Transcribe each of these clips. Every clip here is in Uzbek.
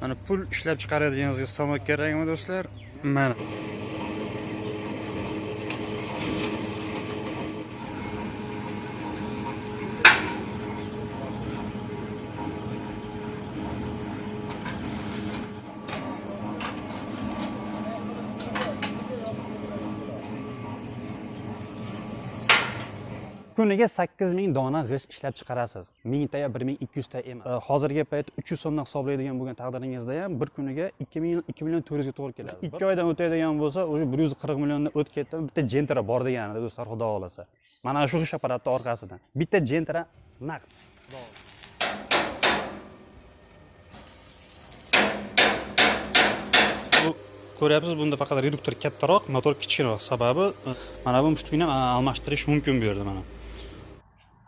Mana pul ishlab chiqaradigan stanok kerakmi do'stlar? Mana. Kuniga 8000 dona g'isht ishlab chiqarasiz. 1000 ta yo 1200 ta emas. Hozirgi payt 300 so'mdan hisoblaydigan bo'lgan taqdiringizda ham bir kuniga 2 million 400 ga to'g'ri keladi. 2 oydan o'tadigan bo'lsa, уже 140 milliondan o'tib ketdi. Bitta Gentra bor deganida do'stlar, xudo xolasa. Mana shu g'isht apparatning orqasidan bitta Gentra naqd. Bu ko'ryapsiz, bunda faqat reduktor kattaroq, motor kichikroq. Sababi mana bu mushtukni ham almashtirish mumkin bu yerda mana.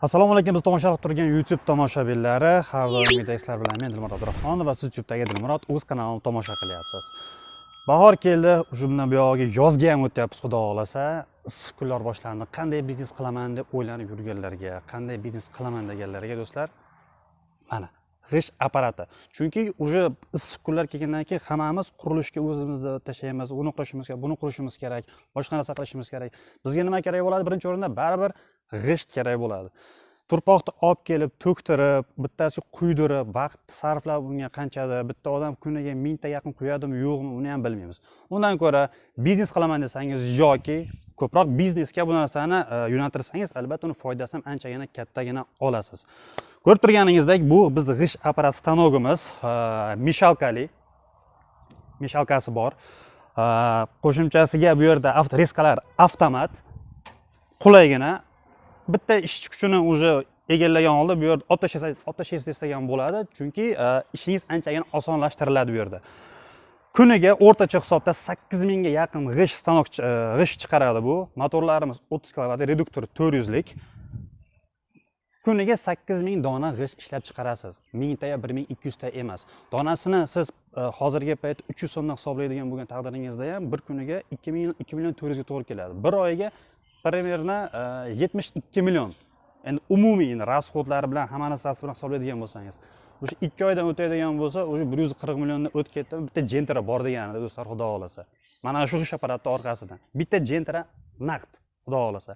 Assalomu alaykum, biz tomosha qilib turgan YouTube tomoshabinlari, har doimgidek sizlar bilan men Dilmurod Abdurahmonov va siz YouTube'dagi Dilmurod o'z kanalini tomosha qilyapsiz. Bahor keldi, уже bundan buyog'iga yozga ham o'tyapmiz, xudo xolasa. Issiq kunlar boshlandi. Qanday biznes qilaman deb o'ylanib yurganlarga, qanday biznes qilaman deganlarga do'stlar, mana g'isht apparati. Chunki уже issiq kunlar kelgandan keyin hammamiz qurilishga o'zimizni tashlaymiz, uni qurishimiz kerak, buni qurishimiz kerak, boshqa narsa qilishimiz kerak. Bizga nima kerak bo'ladi? Birinchi o'rinda baribir g'isht kerak bo'ladi. Turpoqni olib kelib, to'ktirib, bittasi quydirib, vaqt sarflab unga qanchadir, bitta odam kuniga 1000 ta yaqin quyadimi, yo'qmi, uni ham bilmaymiz. Undan ko'ra biznes qilaman desangiz yoki ko'proq biznesga bu narsani yo'naltirsangiz, albatta uni foydasini ham anchagina kattagina olasiz. Ko'rib turganingizdek, bu bizning g'isht apparat stanogimiz, mishalkali, mishalkasi bor. Qo'shimchasiga bu yerda reskalar avtomat, qulaygina. Bitta ishchi kuchini уже egallagan holda bu yerda olib tashlaysiz desak ham bo'ladi, chunki ishingiz anchagina osonlashtiriladi bu yerda. Kuniga o'rtacha hisobda 8000 ga yaqin g'isht stanok g'isht chiqaradi bu. Motorlarimiz 30 kW, reduktor 400 lik. Kuniga 8000 dona g'isht ishlab chiqarasiz. 1000 ta yo 1200 ta emas. Donasini siz hozirgi payt 300 so'mdan hisoblaydigan bo'lgan taqdiringizda ham bir kuniga 2 million 400 ga to'g'ri keladi. Bir oyga примерно 72 million. Endi umumiy endi rasxodlari bilan hamma narsasi bilan hisoblaydigan bo'lsangiz, o'sha 2 oydan o'tadigan bo'lsa, уже 140 milliondan o'tib ketdi. Bitta Gentra bor deganida do'stlar, xudo xolasa. Mana shu g'isht apparatning orqasidan bitta Gentra naqd, xudo xolasa.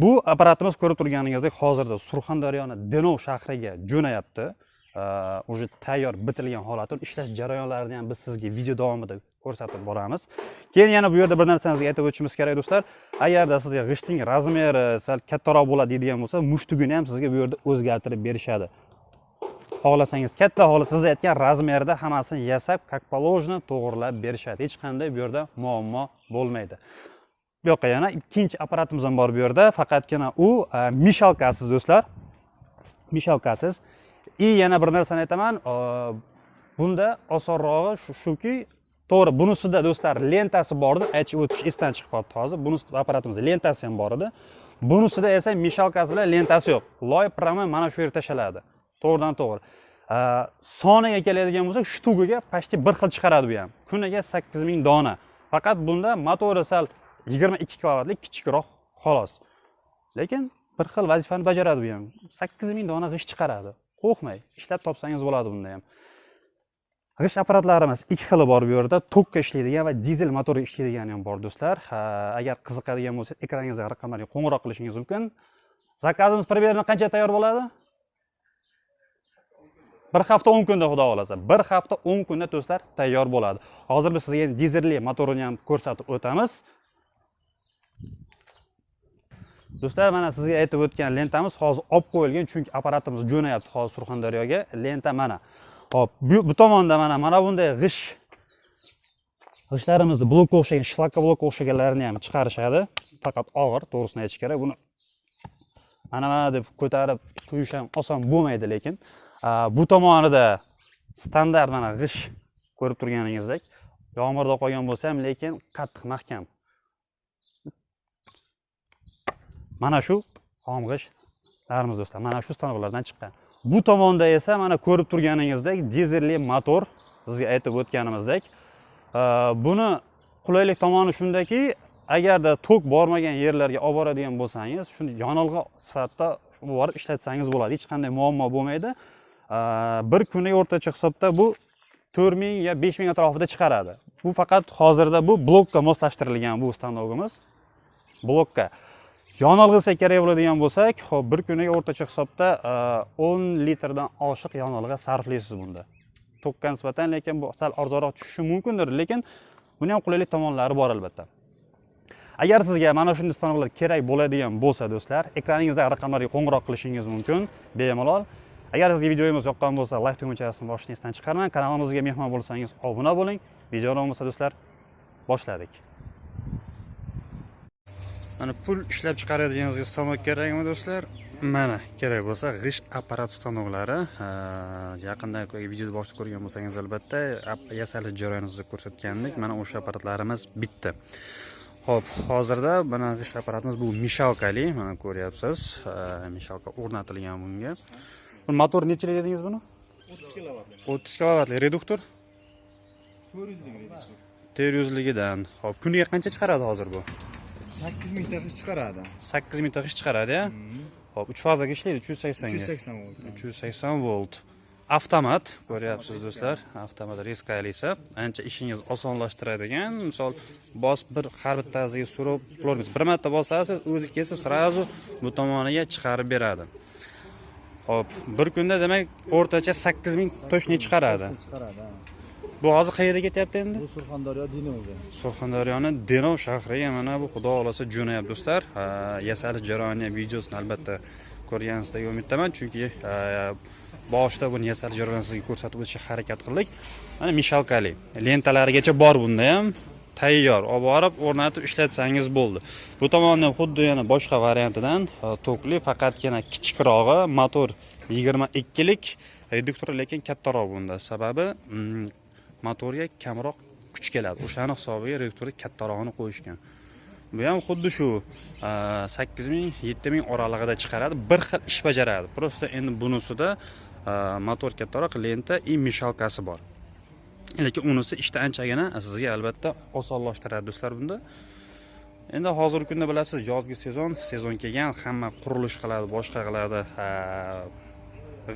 Bu apparatimiz ko'rib turganingizdek hozirda Surxondaryoni Denov shahriga jo'nayapti. Уже tayyor bitilgan holati, ishlash jarayonlarini ham biz sizga video davomida ko'rsatib boramiz. Keyin yana bu yerda bir narsani sizga aytib o'tishimiz kerak do'stlar. Agarda sizga g'ishtning razmeri sal kattaroq bo'ladi deydigan bo'lsa, mushtugini ham sizga bu yerda o'zgartirib berishadi. Xohlasangiz katta, xohlasangiz siz aytgan razmerda hammasini yasab, как положено to'g'rilab berishadi. Hech qanday bu yerda muammo bo'lmaydi. Bu yoqqa yana ikkinchi apparatimiz ham bor bu yerda, faqatgina u mishalkasiz do'stlar. Mishalkasiz. И yana bir narsani aytaman, bunda osonrog'i shuki, to'g'ri, bunisida do'stlar lentasi bor edi, aytib o'tish esdan chiqib qolibdi hozir. Bunisi apparatimizda lentasi ham bor edi. Bunisida esa mishalkasi bilan lentasi yo'q. Loy prama mana shu yerga tashaladi. To'g'ridan to'g'ri. Soniga keladigan bo'lsak, shtugiga почти bir xil chiqaradi bu ham. Kuniga 8000 dona. Faqat bunda motori sal 22 kVlik kichikroq xolos. Lekin bir xil vazifani bajaradi bu ham. 8000 dona g'isht chiqaradi. Qo'rqmay, ishlab topsangiz bo'ladi bunda ham. G'isht apparatlarimiz ikki xili bor bu yerda, tokka ishlaydigan va dizel motorga ishlaydigani ham bor do'stlar. Agar qiziqadigan bo'lsangiz, ekraningizda raqamlarga qo'ng'iroq qilishingiz mumkin. Zakazimiz примерно qancha tayyor bo'ladi? Bir hafta 10 kunda, xudo xolasa. Bir hafta 10 kunda do'stlar tayyor bo'ladi. Hozir biz sizga dizelli motorini ham ko'rsatib o'tamiz. Do'stlar, mana sizga aytib o'tgan lentamiz hozir olib qo'yilgan, chunki apparatimiz jo'nayapti hozir Surxondaryoga. Lenta mana. Hop, bu tomonda mana bunday g'ishtlarimizni blokka o'xshagan, shlakka blokka o'xshaganlarini ham chiqarishadi. Faqat og'ir, to'g'risini aytish kerak. Buni mana deb ko'tarib qo'yish ham oson bo'lmaydi, lekin bu tomonida standart mana g'isht ko'rib turganingizdek, yomg'irda qolgan bo'lsa ham, lekin qattiq mahkam. Mana shu xom g'ishtlarimiz do'stlar, mana shu stanoklardan chiqqan. Bu tomonda esa mana ko'rib turganingizdek dizelli motor, sizga aytib o'tganimizdek. Buni qulaylik tomoni shundaki, agarda tok bormagan yerlarga olib boradigan bo'lsangiz, shuni yonilg'i sifatida borib ishlatsangiz bo'ladi. Hech qanday muammo bo'lmaydi. Bir kuniga o'rtacha hisobda bu 4000 yo 5000 atrofida chiqaradi. Bu faqat hozirda bu blokka moslashtirilgan bu stanogimiz. Blokka. Yonilg'isi kerak bo'ladigan bo'lsak, xo'p, bir kuniga o'rtacha hisobda 10 litrdan oshiq yonilg'i sarflaysiz bunda. Tokka nisbatan lekin bu sal arzonroq tushishi mumkindir, lekin buni ham qulaylik tomonlari bor albatta. Agar sizga mana shunday stanoklar kerak bo'ladigan bo'lsa do'stlar, ekraningizdagi raqamlarga qo'ng'iroq qilishingiz mumkin bemalol. Agar sizga videomiz yoqqan bo'lsa, like tugmachasini bosishni esdan chiqarmang. Kanalimizga mehmon bo'lsangiz obuna bo'ling. Videoni bo'lmasa do'stlar, boshladik. Mana pul ishlab chiqaradigan stanok kerakmi do'stlar? Mana kerak bo'lsa g'isht apparat stanoklari. Yaqinda videoda boshida ko'rgan bo'lsangiz albatta yasalish jarayonini sizga ko'rsatgandik. Mana o'sha apparatlarimiz bitdi. Xo'p, hozirda mana g'isht apparatimiz bu mishalkali, mana ko'ryapsiz. Mishalka o'rnatilgan bunga. Bu motor nechalik dedingiz buni? 30 kilovatli. 30 kilovatli reduktor? 400 lik reduktor. 400 ligidan. Xo'p, kuniga qancha chiqaradi hozir bu? 8000 ta g'isht chiqaradi. 8000 ta g'isht chiqaradi, ya? Xo'p, 3 fazaga ishlaydi, 380 ga. 380 volt. 380 volt. Avtomat, ko'ryapsiz do'stlar, avtomat reskalisi ancha ishingiz osonlashtiradigan. Misol, bosib bir har bittasiga surib, ularimiz bir marta bosasiz, o'zi kesib srazu bu tomoniga chiqarib beradi. Xo'p, bir kunda demak o'rtacha 8000 toshni chiqaradi. Chiqaradi. Bu hozir qayerga ketyapti endi? Bu Surxondaryo Denovga. Surxondaryoni Denov shahriga mana bu xudo xolasa jo'nayapti do'stlar. Yasalish jarayoni videosini albatta ko'rgansiz degan umiddaman, chunki boshida buni yasalish jarayonini sizga ko'rsatib o'tishga harakat qildik. Mana mishalkali lentalarigacha bor, bunda ham tayyor, olib borib o'rnatib ishlatsangiz bo'ldi. Bu tomondan xuddi yana boshqa variantidan tokli, faqatgina kichikrog'i, motor 22 lik, reduktor lekin kattaroq bunda. Sababi motorga kamroq kuch keladi. O'shani hisobiga reduktorni kattarog'ini qo'yishgan. Bu ham xuddi shu 8000 7000 oralig'ida chiqaradi, bir xil ish bajaradi. Prosta endi bunisida motor kattaroq, lenta и mishalkasi bor. Lekin unisi ishda anchagina sizga albatta osonlashtiradi do'stlar bunda. Endi hozirgi kunda bilasiz, yozgi sezon kelgan, hamma qurilish qiladi, boshqa qiladi.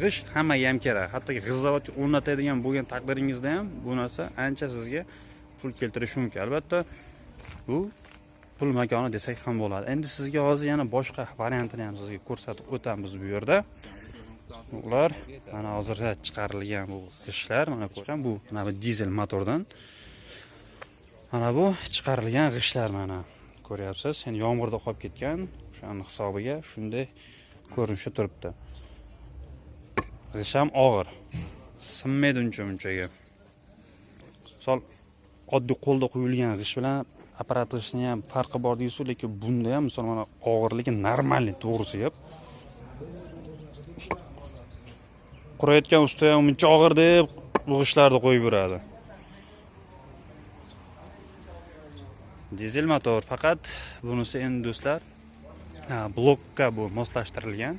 G'isht hammaga ham kerak. Hattoki g'isht zavodga o'rnatadigan bo'lgan taqdiringizda ham bu narsa ancha sizga pul keltirishi mumkin. Albatta bu pul makoni desak ham bo'ladi. Endi sizga hozir yana boshqa variantini ham sizga ko'rsatib o'tamiz bu yerda. Ular mana hozirda chiqarilgan bu g'ishtlar, mana ko'rgan bu mana bu dizel motordan. Mana bu chiqarilgan g'ishtlar mana ko'ryapsiz. Endi yomg'irda qolib ketgan, o'shaning hisobiga shunday ko'rinishda turibdi. G'isht ham og'ir, sinmaydi uncha-munchaga. Misol oddiy qo'lda quyilgan g'isht bilan apparat g'ishtning ham farqi bor deysiz, lekin bunda ham misol mana og'irligi normalniy, to'g'risi gap. Qurayotgan usta ham muncha og'ir deb bu g'ishtlarni qo'yib yuradi. Dizel motor, faqat bunisi endi do'stlar, blokka bu moslashtirilgan.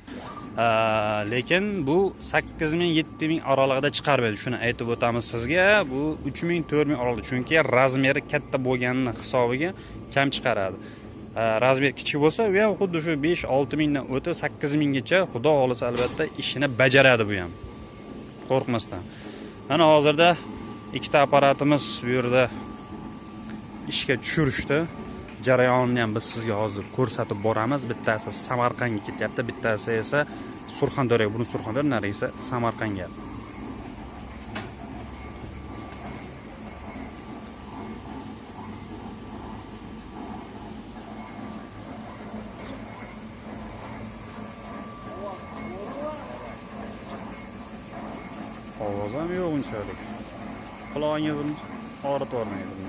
Lekin bu 8000 7000 oralig'ida chiqarmaydi. Shuni aytib o'tamiz sizga. Bu 3000 4000 oralig'ida, chunki razmeri katta bo'lganini hisobiga kam chiqaradi. Razmer kichik bo'lsa, u ham xuddi shu 5-6 mingdan o'tib 8000 gacha xudo xolasa albatta ishini bajaradi bu ham. Qo'rqmasdan. Mana hozirda ikkita apparatimiz bu yerda ishga tushirishdi. Jarayonni ham biz sizga hozir ko'rsatib boramiz. Bittasi Samarqandga ketyapti, bittasi esa Surxondaryoga. Buni Surxondaryo, narigi esa Samarqandga. Ovoz ham yo'q unchalik. Qulog'ingizni og'ritib yubormaydi bunda.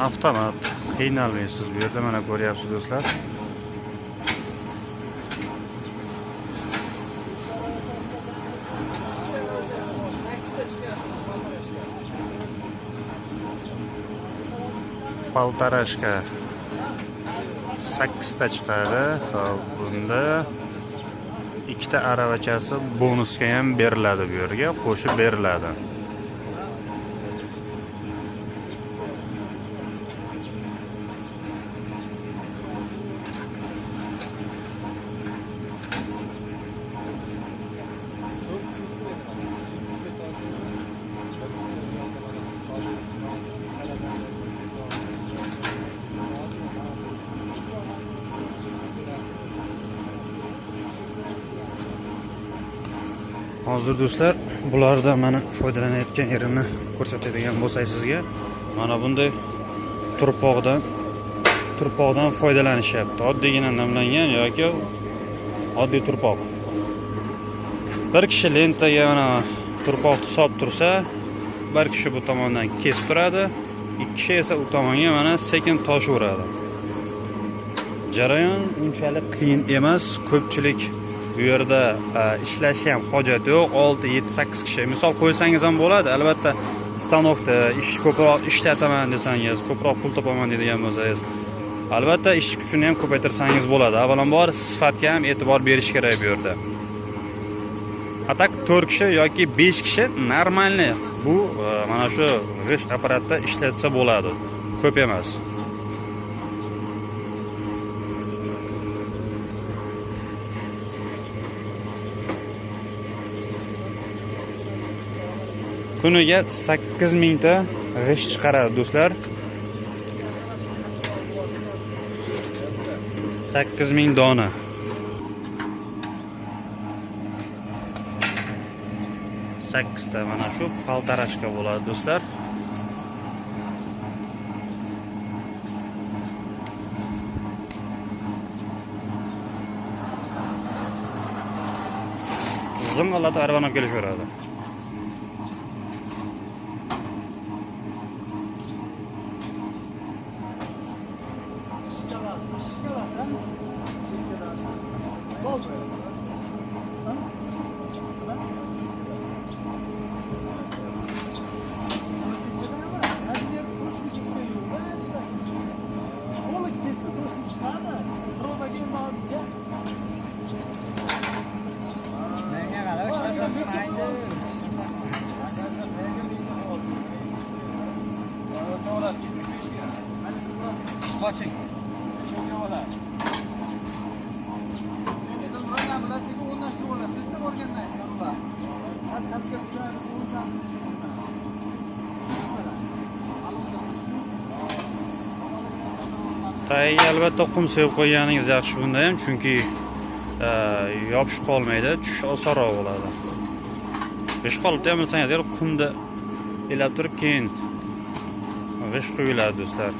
Avtomat, qiynalmaysiz bu yerda, mana ko'ryapsiz do'stlar. Полторашка 8 ta chiqadi. Hop, bunda ikkita aravachasi bonusga ham beriladi, bu yerga qo'shib beriladi. Hozir do'stlar, bularda mana foydalanayotgan yerini ko'rsatadigan bo'lsak sizga, mana bunday turpoqdan foydalanishyapti. Oddiygina namlangan yoki oddiy turpoq. Bir kishi lentaga mana turpoqni solib tursa, bir kishi bu tomondan kesib turadi, ikki kishi esa u tomonga mana sekin tosh uradi. Jarayon unchalik qiyin emas, ko'pchilik bu yerda ishlashi ham hojat yo'q. 6, 7, 8 kishi misol qo'ysangiz ham bo'ladi. Albatta stanokda ish ko'proq ishlataman desangiz, ko'proq pul topaman deydigan bo'lsangiz, albatta ish kuchini ham ko'paytirsangiz bo'ladi. Avvalambor sifatga ham e'tibor berish kerak bu yerda. A tak 4 kishi yoki 5 kishi normalniy bu mana shu g'isht apparatda ishlatsa bo'ladi. Ko'p emas. Kuniga 8000 ta g'isht chiqaradi do'stlar. 8000 dona. 8 ta mana shu полторашка bo'ladi do'stlar. Zing'illatib arvani olib kelishaveradi. Tagiga albatta qum sepib qo'yganingiz yaxshi bunda ham, chunki yopishib qolmaydi, tushish osonroq bo'ladi. G'isht qolibdi ham bilsangiz, agar qumda elab turib keyin g'isht quyiladi do'stlar.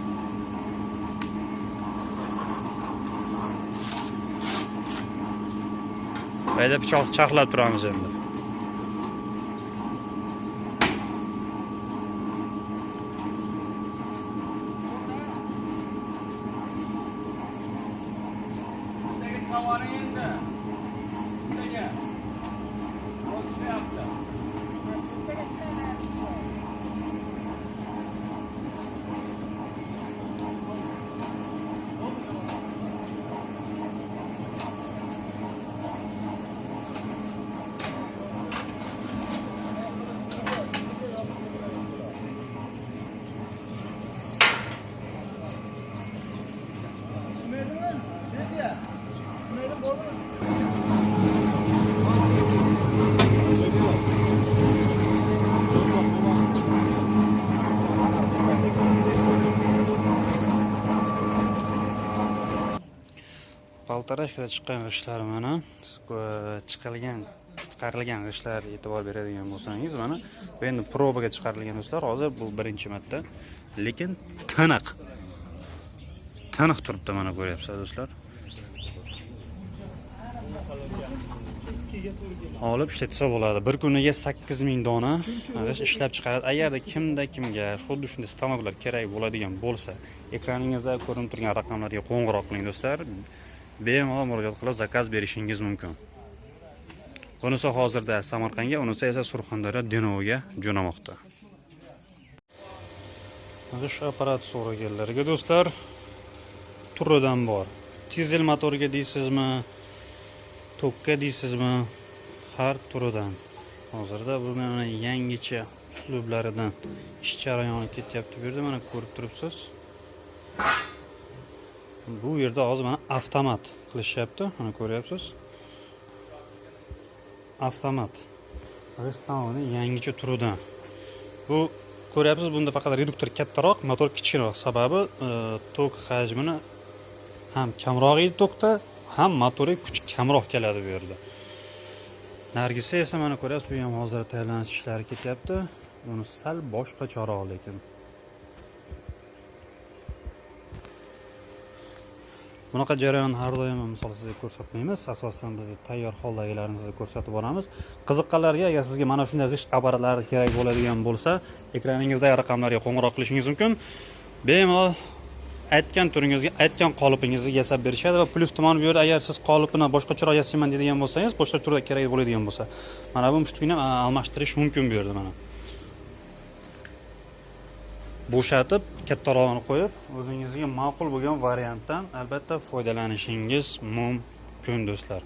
Bayda pichoq charxlab turamiz endi. Полторашка da chiqqan g'ishtlar mana chiqarilgan g'ishtlar e'tibor beradigan bo'lsangiz, mana bu endi probaga chiqarilgan do'stlar, hozir bu birinchi marta, lekin tiniq. Tiniq turibdi, mana ko'ryapsizlar do'stlar. Olib ishlatsa bo'ladi. Bir kuniga 8000 dona g'isht ishlab chiqaradi. Agarda kimda kimga xuddi shunday stanoklar kerak bo'ladigan bo'lsa, ekraningizda ko'rinib turgan raqamlarga qo'ng'iroq qiling do'stlar. Bemalol murojaat qilib zakaz berishingiz mumkin. Bunisi hozirda Samarqandga, unisi esa Surxondaryo Denovga jo'namoqda. G'isht apparat so'raganlarga do'stlar turidan bor. Dizel motoriga deysizmi, tokka deysizmi, har turidan. Hozirda bu mana yangicha uslublaridan ish jarayoni ketyapti bu yerda, mana ko'rib turibsiz. Bu yerda hozir mana avtomat qilishyapti, mana ko'ryapsiz. Avtomat. Stanokning yangicha turidan. Bu ko'ryapsiz, bunda faqat reduktor kattaroq, motor kichikroq. Sababi tok hajmini ham kamroq edi tokda, ham motoriga kuch kamroq keladi bu yerda. Nargisi esa mana ko'ryapsiz, bu ham hozir tayyorlanish ishlari ketyapti. Uni sal boshqacharoq lekin. Bunaqa jarayon har doim misol sizga ko'rsatmaymiz. Asosan biz tayyor holdagilarni sizga ko'rsatib boramiz. Qiziqqanlarga agar sizga mana shunday g'isht apparatlari kerak bo'ladigan bo'lsa, ekraningizdagi raqamlarga qo'ng'iroq qilishingiz mumkin. Bemalol aytgan turingizga, aytgan qolipingizga yasab berishadi va plyus tomoni bu yerda agar siz qolipini boshqacharoq yasayman deydigan bo'lsangiz, boshqa turda kerak bo'ladigan bo'lsa, mana bu mushtukni ham almashtirish mumkin bu yerda mana. Bo'shatib, kattarog'ini qo'yib, o'zingizga ma'qul bo'lgan variantdan albatta foydalanishingiz mumkin do'stlar.